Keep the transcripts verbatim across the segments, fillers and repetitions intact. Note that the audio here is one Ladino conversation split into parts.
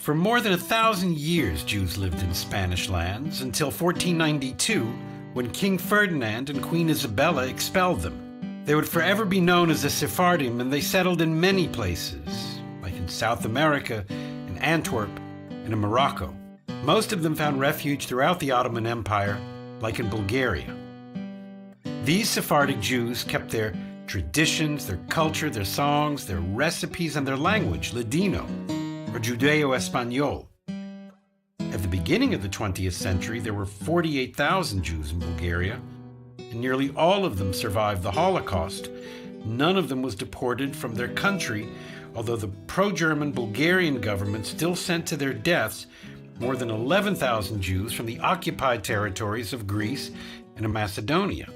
For more than a thousand years, Jews lived in Spanish lands until fourteen ninety-two, when King Ferdinand and Queen Isabella expelled them. They would forever be known as the Sephardim, and they settled in many places, like in South America, in Antwerp, and in Morocco. Most of them found refuge throughout the Ottoman Empire, like in Bulgaria. These Sephardic Jews kept their traditions, their culture, their songs, their recipes, and their language, Ladino, or Judeo-Espanol. At the beginning of the twentieth century, there were forty-eight thousand Jews in Bulgaria, and nearly all of them survived the Holocaust. None of them was deported from their country, although the pro-German Bulgarian government still sent to their deaths more than eleven thousand Jews from the occupied territories of Greece and of Macedonia.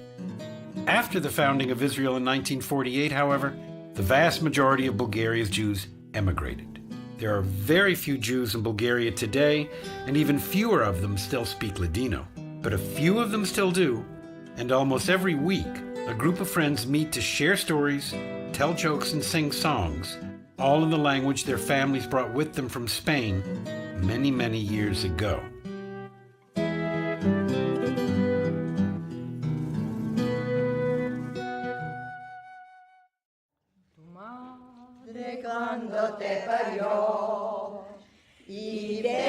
After the founding of Israel in nineteen forty-eight, however, the vast majority of Bulgaria's Jews emigrated. There are very few Jews in Bulgaria today, and even fewer of them still speak Ladino. But a few of them still do, and almost every week, a group of friends meet to share stories, tell jokes, and sing songs, all in the language their families brought with them from Spain many, many years ago. Tu madre kuando te pario i te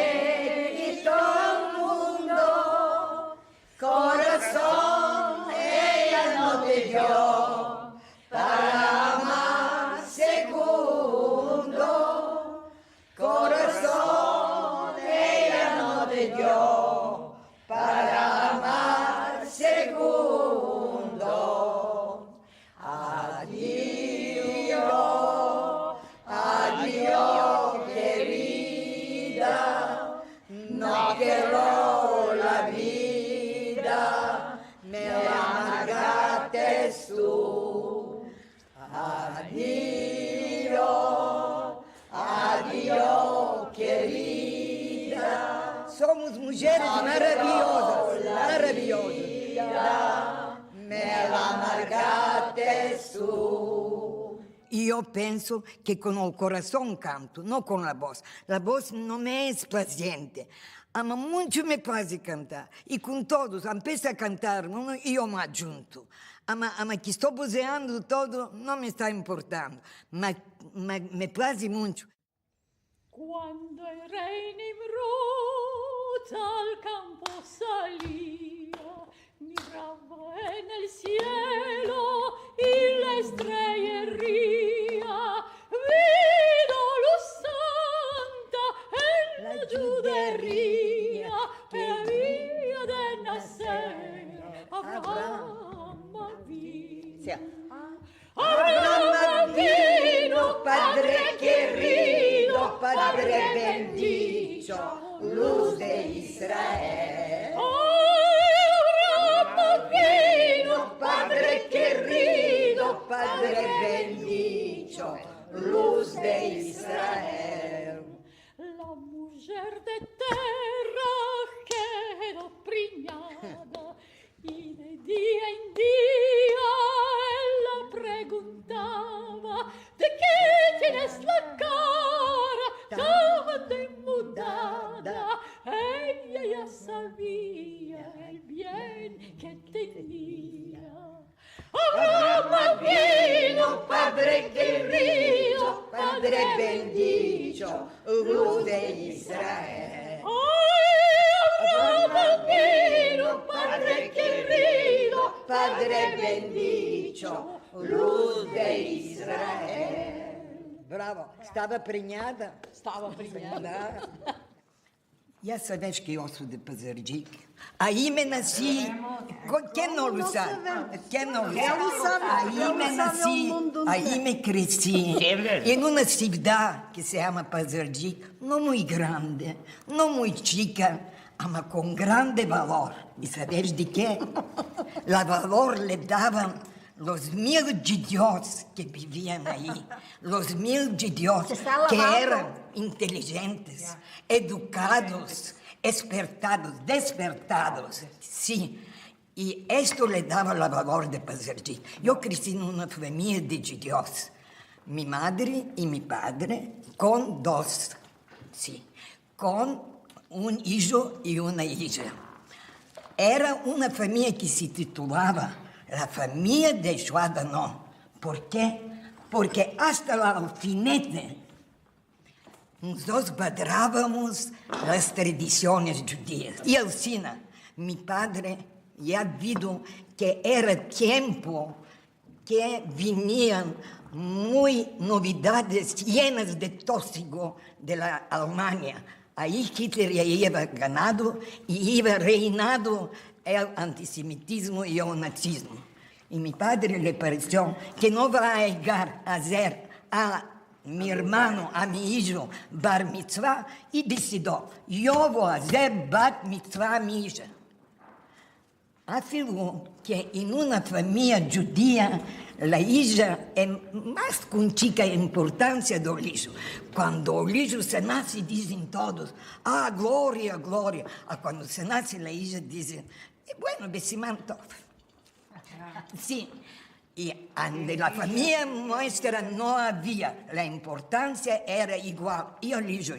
kito el mundo, korason eya no te dio para amar segundo. Korason eya no te dio para amar segundo. Adio, adio, kerida, no kero la vida, me la amargates tu. Adio, adio, kerida. Somos mujeres maraviyozas, maraviyozas. Me la amargates tu. I yo penso ke kon el korason kanto, no kon la boz. La boz no me es plaziente. Ama muncho me plaze kantar. I kon todos, empeso a kantar uno i yo me adjunto. Ama, ama ke esto bozeando todo, no me esta importando. Ma, ma, me plaze muncho. Kuando el rey Nimrod al kampo salia, mirava en el sielo i la estreyeria, vido luz santa en la djuderia, ke avia de naser Avraham Avinu. Avraham Avinu, padre kerido, padre bendicho, luz de Israel. Avraham Avinu, padre kerido, padre bendicho, luz de Israel. La mujer de Terah kedo prenyada i de dia en dia el la preguntava: "De ke tienes la kara tan demudada?" Eya ya savia el bien ke tenia. Avraham Avinu, padre kerido, padre bendicho, luz de Israel. Avraham Avinu, padre kerido, padre bendicho, luz de Israel. Bravo. Estava prenyada? Estava prenyada. Da. Ya saves ke yo so de Pazardjik. Ayi me nasi. Ko-, ken no lo save? Ken no lo save? Ayi me nasi, ayi me kresi. En una sivdad ke se yama Pazardjik, no muy grande, no muy chika, ama kon grande valor. I saves de ke? La valor le davan los mil djudios ke bivian ayi, los mil djudios ke eran intelijentes, edukados, espertados, despertados, si. I esto le dava la valor de Pazardjik. Yo kresi en una famiya de djudios. Mi madre i mi padre kon dos. Si. kon un ijo i una ija. Era una famiya ke se titulava la famiya de Shuadano. Por ke? Porke asta la alfinete mozotros badravamos las tradisiones djudias. I ansina, mi padre ya vido ke era tiempo ke vinian muy novidades yenas de toksigo de la Almania. Ayi Hitler ya iva ganado i iva reinado el antisemitizmo i el nazizmo. I mi padre le paresio ke no va a yegar a azer a mi ermano, a mi ijo, bar mitzva, i desidio, yo vo a azer bat mitzva a mi ija. Afirmo ke en una famiya djudia, la ija es mas kon chika importansia de ol ijo. Kuando ol ijo se nase, dizen todos, "Ah, gloria, gloria." A kuando se nase la ija, dizen, "Eh, bueno, besiman tov." Si. I ande la famiya muestra no avia, la importansia era igual, i ol ijo.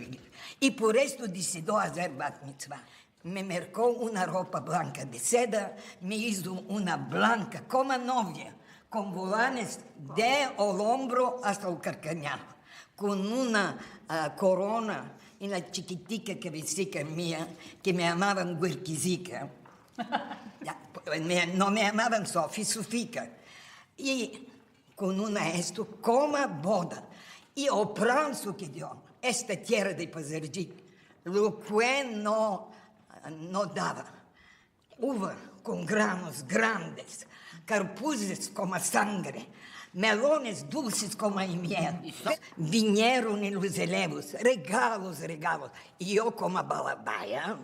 I por esto desidio azer bat mitzva. Me merko una ropa blanka de seda, me izo una blanka komo novia, kon volanes de ol ombro asta ol karkanyal, kon una, ah, korona, i la chikitika kavesika mia, ke me yamavan Guerkizika. Ya, me, no me yamavan Sofi, Sofika. I kon una esto, komo boda. I o pranso ke dio esta tierra de Pazardjik, lo kuen no, no dava. Uva kon granos grandes, karpuzes komo sangre, melones dulses komo el miel. Vinieron i los elevos, regalos, regalos. I yo komo balabaya,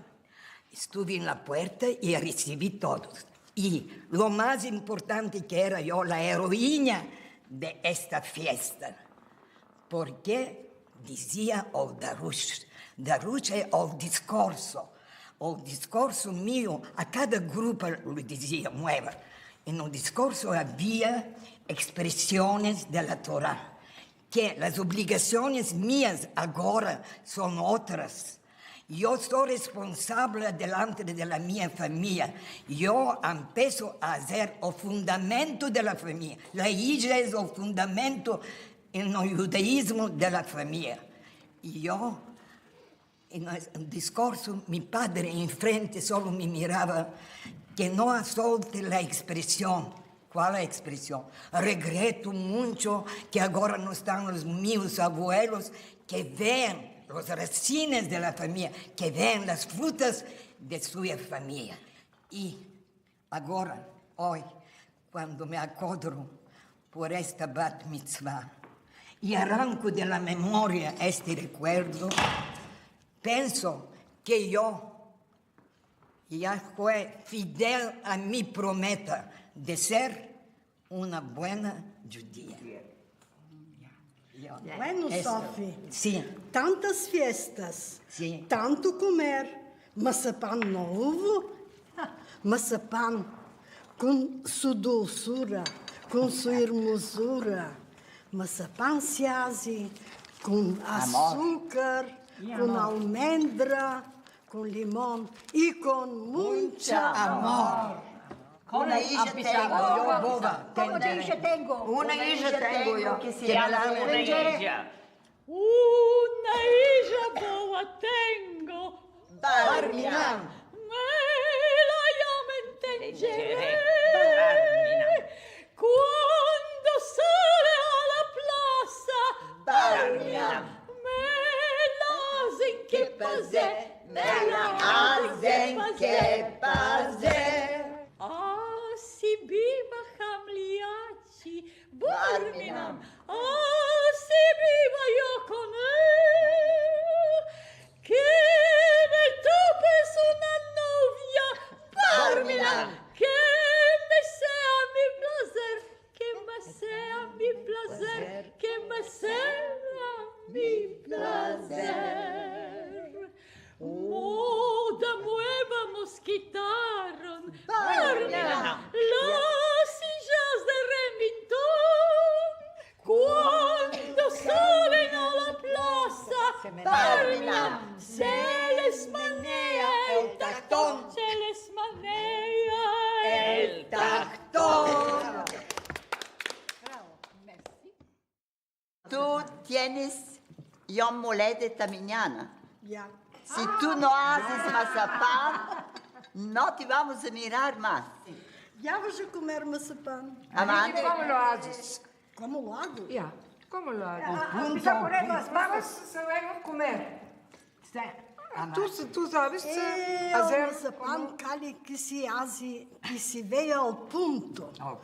estuve en la puerta i resivi todos. I lo mas importante ke era yo la eroina de esta fiesta. Porke dizia ol darush. Darush es ol diskorso. Ol diskorso mio, a kada grupo lo dizia, mueva. En ol diskorso avia ekspresiones de la Tora, ke las obligasiones mias agora son otras. Yo so responsable delante de la mia famiya. Yo empeso a azer o fundamento de la famiya. La ija es o fundamento en el djudaizmo de la famiya. I yo, en el diskorso, mi padre enfrente solo me mirava, ke no asolte la ekspresion. Kual ekspresion? Regreto muncho ke agora no estan los mios avuelos, ke vean los rasines de la famiya, ke vean las frutas de su famiya. I agora, oy, kuando me akodro por esta bat mitzva i arranko de la memoria este rekuerdo, penso ke yo ya fue fidel a mi promesa de ser una buena djudia. Bueno, Sofi, si, tantas fiestas, si, tanto komer, masapan no uvo? Masapan kon su dulsura, kon su ermozura. Masapan se aze kon azukar, kon almendra, kon limon i kon muncho amor. Una ija tengo, yo bova, tengo. Una ija tengo yo, ke se yama una ija. Una ija bova tengo. Barminan. Me la yamen tenjere. Barminan. Kuando sale a la plasa, Barminan, me la azen ke pase, me la azen ke pase. Asi biva Hamliachi, Barminan, asi biva yo kon el. Ke me topes una novia, Barminan, ke me sea mi plazer, ke me sea mi plazer, ke me sea mi plazer. Moda mueva mos kitaron, Barminan, las ijas de Remington. Kuando salen a la plasa, Tenis yom holedet amañana. Ya. Si tu no azes masapan, no te vamos a mirar mas. Ya vo a komer masapan. Amande. Komo lo azes? Komo lo ago? Ya, komo lo ago? Ah, ah, punto, punto. Vamos a komer. Tu, tu saves, eh, azer masapan, komo? Kali ke se aze, ke se vea al punto. Oh.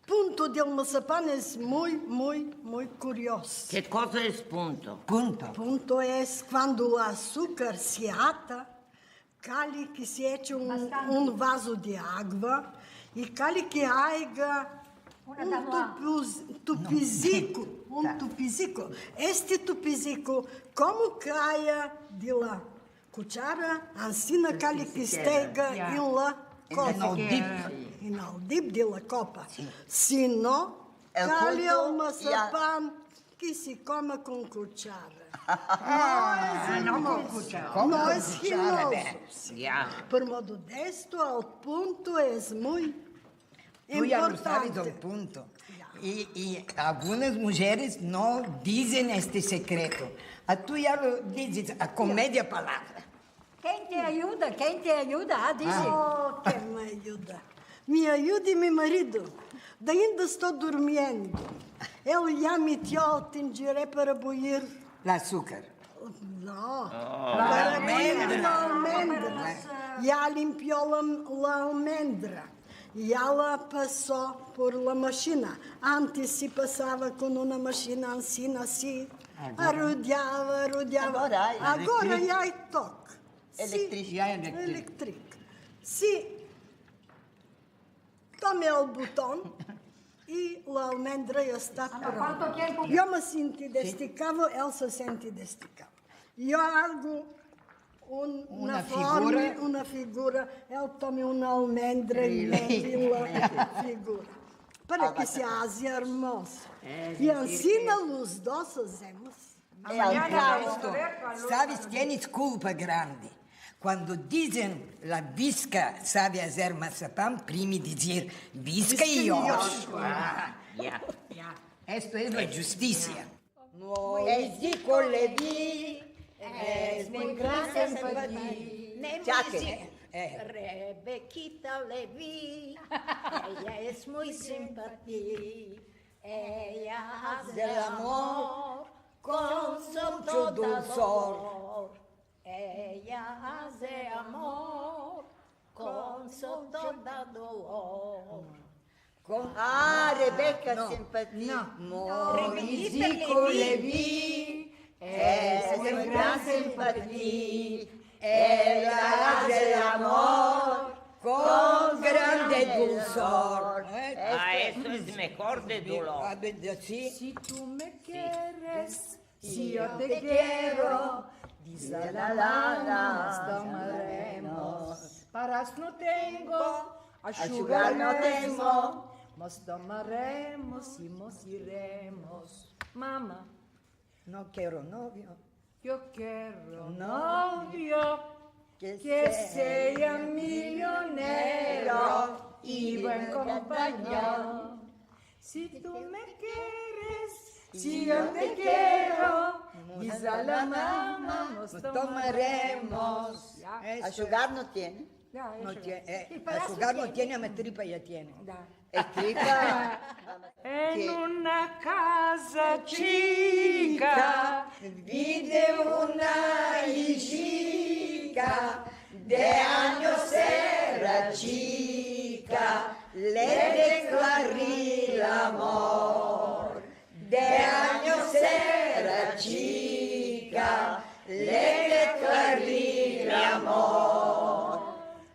Punto del masapan es muy, muy, muy kuriozo. Ke koza es punto? Punto. Punto es kuando el azukar se ata, kali ke se eche un, un vazo de agua, i kali ke aya un tupuz-, tupiziko, un tupiziko. Este tupiziko, komo kaya de la kuchara, ansina kali ke estega en la kopa. En el dip. En el dip de la kopa. Si no, kali el masapan ke se kome kon kuchara. No es hermozo. No es hermozo. Por modo de esto, al punto es muy importante. Tu ya lo saves al punto. Ya. I, i algunas mujeres no dizen este sekreto. A tu ya lo dizes, a komedia palavra. Ken te ayuda? Ken te ayuda? Ah, dize. Oh, ken me ayuda? Me ayuda mi marido. De ainda esto durmiendo. El ya metio al tenjere para buir. El azukar. No. Oh. Para buir la almendra. Ya limpio la, la almendra. Ya la paso por la mashina. Antes se pasava kon una mashina ansina, si arodiava, arodiava. Agora ay. Agora ya ay tok. Si, elektrik. Ya elektrik. Elektrik. Si tome el buton i la almendra ya esta pronta. Yo me senti destekavo, el se senti destekavo. Yo ago un, una forma, una figura, el tome una almendra i mete la figura. Para ke se aze ermozo. I ansina los dos azemos. Saves ken es kulpa grande? Kuando dizen la viska save azer masapan, primi dizir viska i yosh. Ah, ya. Esto es la djustisia. Moiziko Levi es muy gran simpati. Rebekita Levi, eya es muy simpati. Eya aze el amor kon su dulzor. Eya aze amor kon su toda dolor. Ah, Rebeka Simpati. Moiziko Levi es muy gran simpati. Eya aze el amor kon grande dulzor. Ah, esto es mehor de dolor. Si tu me keres, si yo te kero, diz a la lana, mos domaremos. Paras no tengo, anshugar no tengo, mos domaremos i mos iremos. Mama. No kero novio. Yo kero novio ke sea milionero i buen kompanyo. Si tu me keres, si yo te kero, diz a la mama, mos domaremos. Anshugar no tiene. No tiene, anshugar no tiene, ma tripa ya tiene. Estripa. En una kaza chika vive una ijika, de anyos era chika, le deklari el amor. De anyos era chika, le deklari el amor.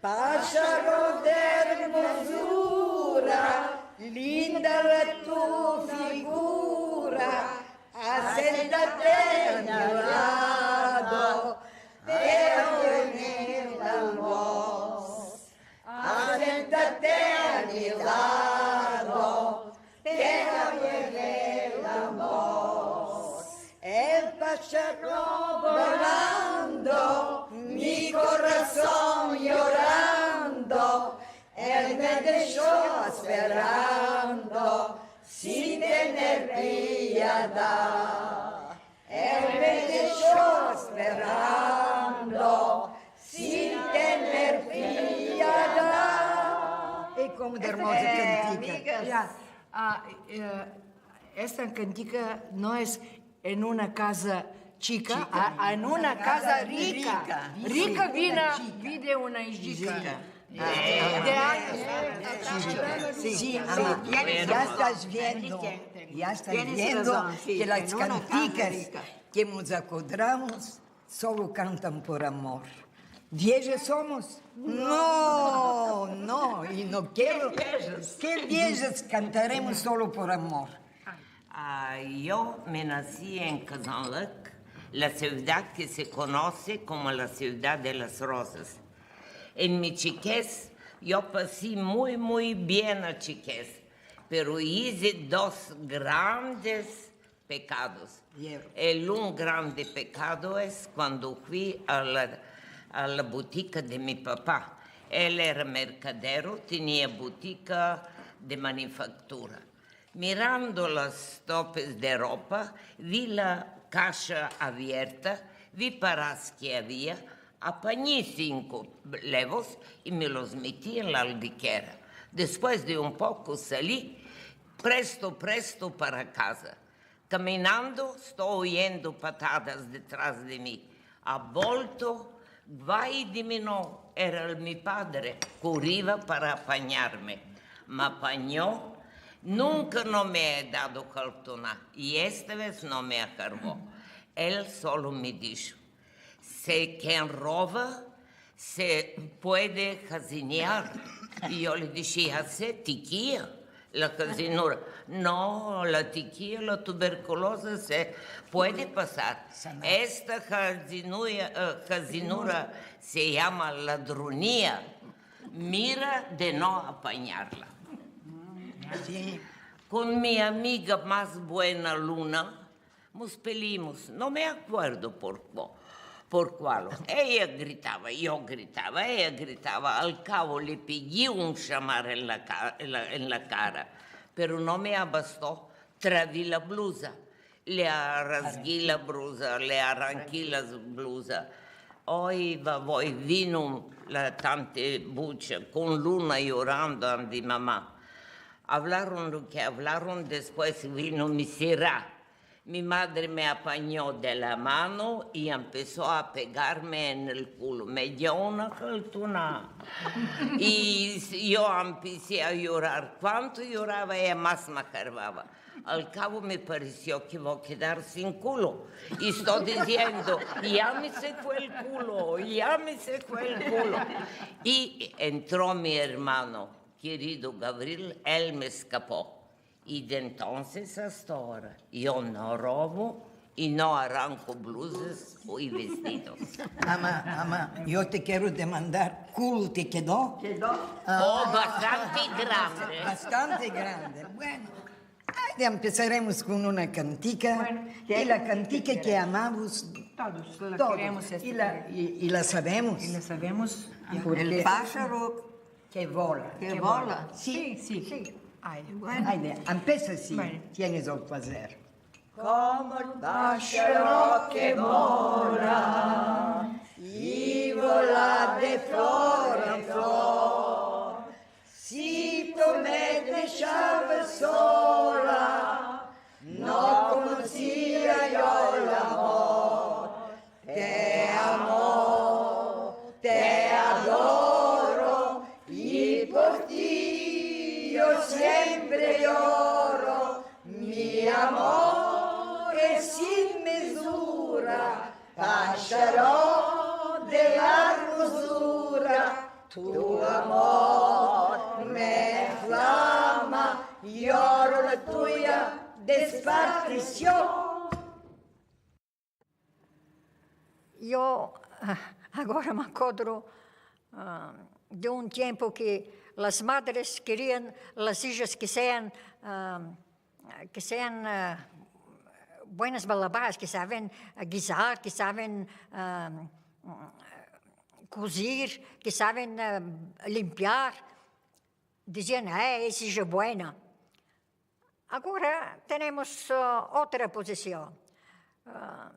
Pasharo de ermozura, linda la tu figura, asentate a mi lado, te avo en el amos. Asentate a mi lado, te avo en el amos. El pasharo volando, mi korason yorando, el me desho asperando, sin tener piadad. Esperando sin tener piedad. E komo de ermoza kantika. Amigas. Ya, a, e, esta kantika no es en una kaza chika, a, en una kaza rika. Rika, vide una chika. Vide una chika. De, de anyos. Si, si, ya estas viendo, ya estas viendo ke las kantikas ke mos akodramos solo kantan por amor. Viejas somos? No, no, i no kero. Ke viejas? Ke viejas? Kantaremos solo por amor. A, yo me nasi en Kazanlık, la sivdad ke se konose komo la sivdad de las rozas. En mi chikez, yo pasi muy, muy bien a chikez, pero ize dos grandes pekados. El un grande pekado es kuando fui a la, a la butika de mi papa. El era merkadero, tenia butika de manufaktura. Mirando las topes de ropa, vi la kasha avierta, vi paras ke avia, apanyi sinko levos i me los meti en la albikera. Despues de un poko sali presto, presto para kaza. Kaminando, sto oyendo patadas detras de mi. Abolto, gvay de mi no, era mi padre, koriva para apanyarme. Me apanyo, nunka no me a dado kaltona, i esta vez no me akargo. El solo me disho: "Se ken rova, se puede hazinyar." I yo le dishi: "Ase tikia la hazinura." "No, la tikia, la tuberkuloza se puede pasar. Esta hazinuya, e, hazinura se yama ladronia. Mira de no apanyarla." Kon mi amiga mas buena, Luna, mos pelimos, no me akuerdo por ku-, por kualo. Eya gritava, yo gritava, eya gritava. Al kavo le pegi un shamar en la ka-, en la, en la kara, pero no me abasto. Travi la bluza, le arasgi la bluza, le aranki la bluza. Oy, va, voy, vino la tante Bucha kon Luna yorando andi mama. Avlaron lo ke avlaron, despues vino mi sira. Mi madre me apanyo de la mano i empeso a pegarme en el kulo. Me dio una kaltona. I s-, yo empesi a yorar. Kuanto yorava, eya mas me akarvava. Al kavo me paresio ke vo a kedar sin kulo. I sto diziendo: "Ya me se fue el kulo, ya me se fue el kulo." I entro mi ermano kerido Gavril, el me eskapo. I de entonses asta ora, yo no rovo i no aranko bluzas i vestidos. Ama, ama, yo te kero demandar, kulo te kedo? Kedo. A, o, bastante grande. Bastante grande. Bueno, ayde empesaremos kon una kantika. Bueno, i la kantika ke amamos todos, la todos. Keremos esta. I la, i, i la savemos. I la savemos. Porke el pasharo ke vola. Ke vola. Si, si. Ayde. Bueno. Ayde, empesa si tienes el plazer. Komo el pasharo ke vola i vola de flor en flor, si tu me deshavas sola, no konosia yo el amor. Te amo, te adoro, i por ti yo siempre yoro. Mi amor es sin mezura, pasharo de la ermozura. Tu amor me enflama, yoro la tuya despartision. Yo, agora me akodro, a, de un tiempo ke las madres kerian las ijas ke sean, a, ke sean, a, buenas balabaas, ke saven gizar, ke saven, a, kozir, ke saven, a, limpiar. Dizian: "E, esa ija buena." Agora tenemos, a, otra pozision. A,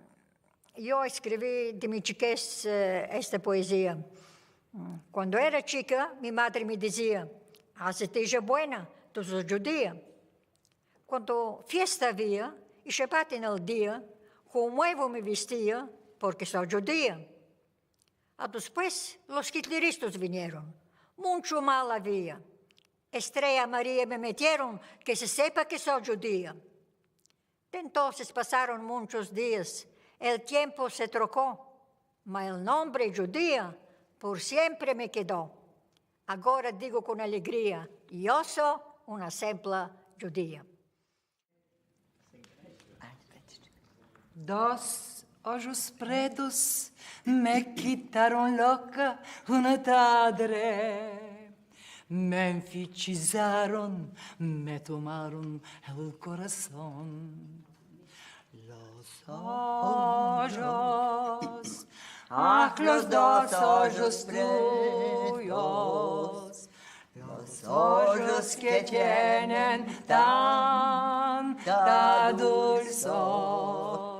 Yo eskrivi de mi chikez, e, esta poezia. Kuando era chika, mi madre mi dizia: "Azete ya buena, tu sos djudia." Kuando fiesta avia i Shabat en el dia, kon muevo mi vestia, porke so djudia. A despues los hitleristas vinieron, muncho mal avia. Estreya Maria me metieron, ke se sepa ke so djudia. De entonses pasaron munchos dias, el tiempo se troko, ma el nombre djudia por siempre me kedo. Agora digo kon alegria: yo so una sempla djudia. Dos ojos pretos me kitaron loka una tadre. Me enfichizaron, me tomaron el korason. Los ojos, ah, los dos ojos tuyos, los ojos ke tienen tanta dulzor.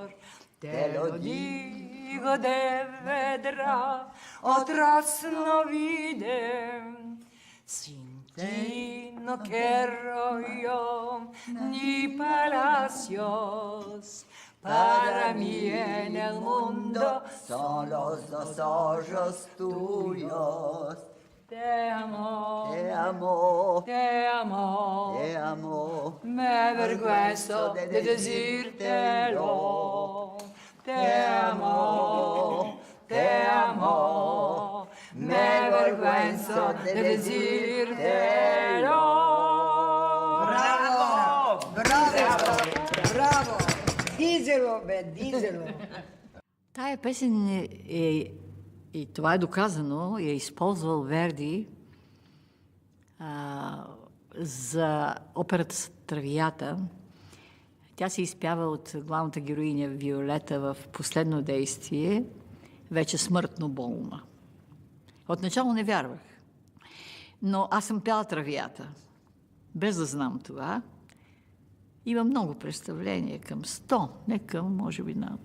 Te lo digo de vedra, otros no viden. Sin ti no kero yo ni palasios. Para mi en el mundo son los dos ojos tuyos. Te amo. Te amo. Te amo. Te amo. Me averguenso de dizirtelo. Te amo. Te amo. Me averguenso de dizirtelo. Bravo! Bravo! Bravo! Dizelo, be, dizelo. Taya pesen, e, i to e dokaza, no, e isползовал Верди, a, za opera Traviata. Tja se ispeva od glavnata geroinja Violeta v posledno действие, veče smrtno bolna. Od načala ne vervah. No, a sam pela Traviata. Bez da znam tova. Imam mnogo predstavljenja, kam sto, nekam, može bi, na,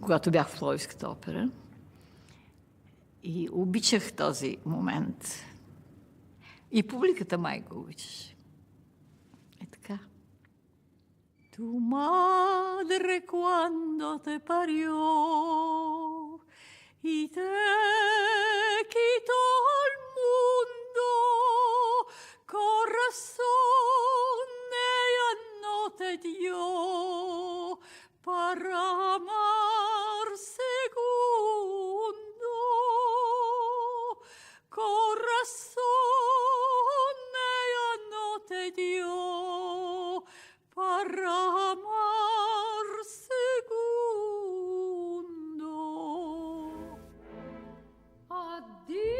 kogato bjah Plovdivskata opera. I ubičah tozi moment. I publikata maj go ubičaš. E taka. Tu madre kuando te pario i te kito el mundo, korason eya no te dio para amar segundo. Korason eya no te dio para amar segundo. Adio.